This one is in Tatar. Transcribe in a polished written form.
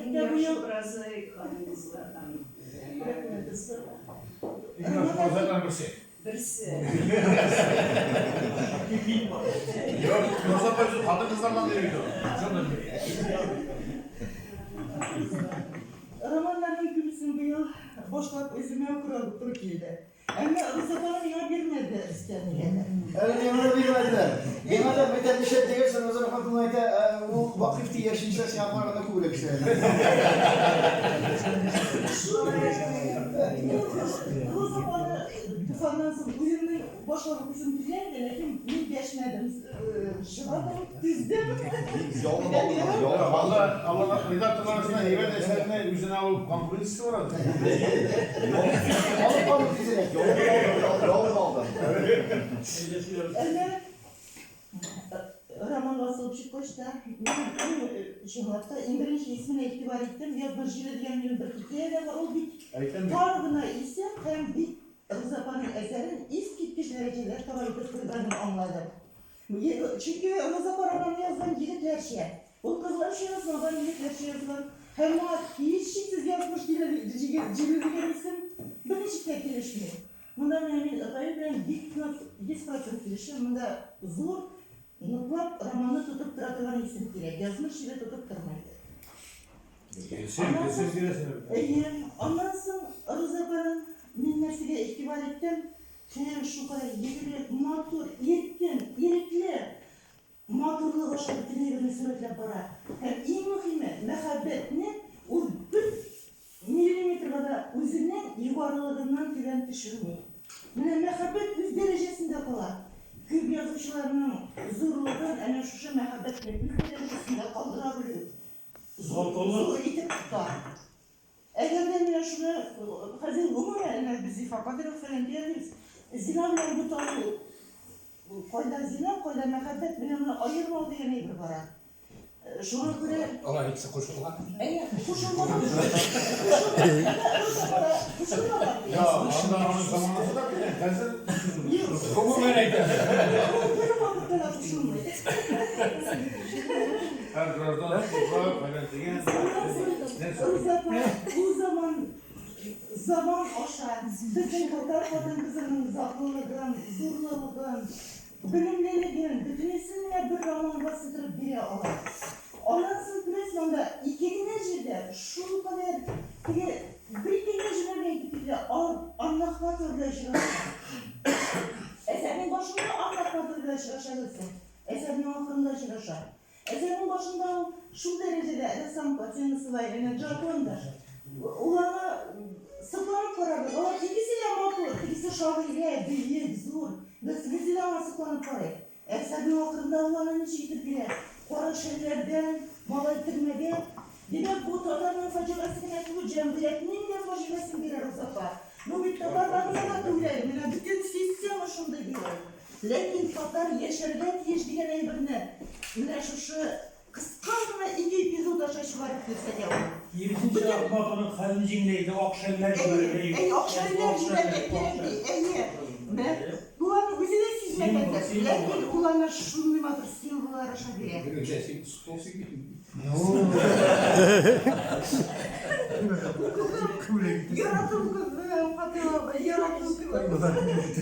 Иң бу яхшы ел прозаик хатын-кызлардан. Рәхмәт. Иң яхшы прозаикларның берсе. Берсе. Юк, Роза апа үзе хатын-кызлардан ди бит ул. Шундый. Романнарның күбесен быел башлап үземә укырга туры килде. Әмма Роза апаны миңа бирмәде Рөстәм дигәннәр. Әле миңа да бирмәделәр. Миңа да әйтә, нишләп дигәч, Роза хатын әйтә, ул Вакыйф ди, яшенчә сиңа караганда күбрәк эшләде. Роза апаны Туфаннан соң үземнең башлап укыйсым килгән иде, ләкин мин дәшмәдем. Чыдадым, түздем. Ялгыз алды, ялгыз Алла, алла редакторлар арасында әйбәт әсәрне үзенә алып конкуренция бар әле. Алып калды тизрәк, ялгыз алды, ялгыз алды. Әмма роман басылып чыккач та, мин чынлап та иң беренче исеменә игътибар иттем. Язмыш җиле дигән минем бер хикәя дә бар. Ул бик тар гына исем һәм бик Роза апаның әсәрен искиткеч дәрәҗәдә тарайтып куйганын аңладым. Чөнки Роза апа романны язган егетләрчә. Ул кызларча язмаган, егетләрчә язган. Һәм моңа һичшиксез язмыш җиле дигән исем берничек тә килешми. Монда менә мин Раил белән бик нык 100% килешәм. Монда зур, ныклап романны тотып тора торган исем кирәк. Язмыш җиле тотып тормый. Килешәм, килешәм, килешәм. Әйе, аннан соң Роза апаның мин нәрсәгә игътибар иттем, хәер, шулкадәр йөгерек, матур, иркен, ирекле, матурлык аша бөтен әйберне сурәтләп бара. Һәм иң мөһиме, мәхәббәтне ул бер миллиметрга да үзенең югарылыгыннан түбән төшерми. Менә мәхәббәт үз дәрәҗәсендә кала. Күп язучыларның зурлыгын әнә шушы мәхәббәтне үз дәрәҗәсендә калдыра белү. Зур итеп тота. Әгәр дә менә шуны хәзер гомумән менә без Зифа Кадырова фәлән диярлек, зина белән буталу, кайда зина, кайда мәхәббәт, менә моны аермау дигән әйбер бара. Шуңа күрә Алар икесе кушылган. Әйе, кушылмаган. Кушылмаган. Я, анда аның заманасы да бит, хәзер гомумән әйтәм. Бер вакытта да кушылмый. Һәр граждан хокукы фәлән дигән. Роза апа, ул заман заман аша безнең татар хатын-кызының затлылыгын, зурлыгын, белемлелеген, бөтенесен менә бер романга сыйдырып бирә ала. Аннан соң күрәсең, анда ике генә җирдә шулкадәр теге бер-ике генә җөмлә белән әйтеп китә, Анна Ахматова белән очраша. Әсәрнең башында Анна Ахматова белән очраша белсең. Әсәрнең ахырында очраша. Әсәрнең башында ул шул дәрәҗәдә рәссам картинасы бар, әнә Джоконда. Ул аңа сокланып карады. Алар икесе дә матур, тегесе шагыйрә, бөек, зур. Берсе дә аңа сокланып карый. Әсәрнең ахырында ул аны ничек итеп бирә? Кара шәлләрдән, малай төрмәгә. Димәк, бу татарның фаҗигасе генә түгел, җәмгыятьнең дә фаҗигасен бирә Роза апа. Бу бит татарларның гына түгел әле, менә бөтен система шундый ди ул. Ләкин татар яшәргә тиеш дигән әйберне менә шушы кыска гына ике эпизод аша чыгарып күрсәтә ул. Киресенчә, Ахматованың хәлен җиңеләйтә, ак шәлләр җибәрергә йөри. Әйе, ак шәлләр җибәрергә кирәк ди, әйе. Менә бу аны үзе дә сизмәгәндер, ләкин ул аны шундый матур символлар аша бирә. Укыдым, яратып укыдым, Фатыйма апа, яратып укыдым.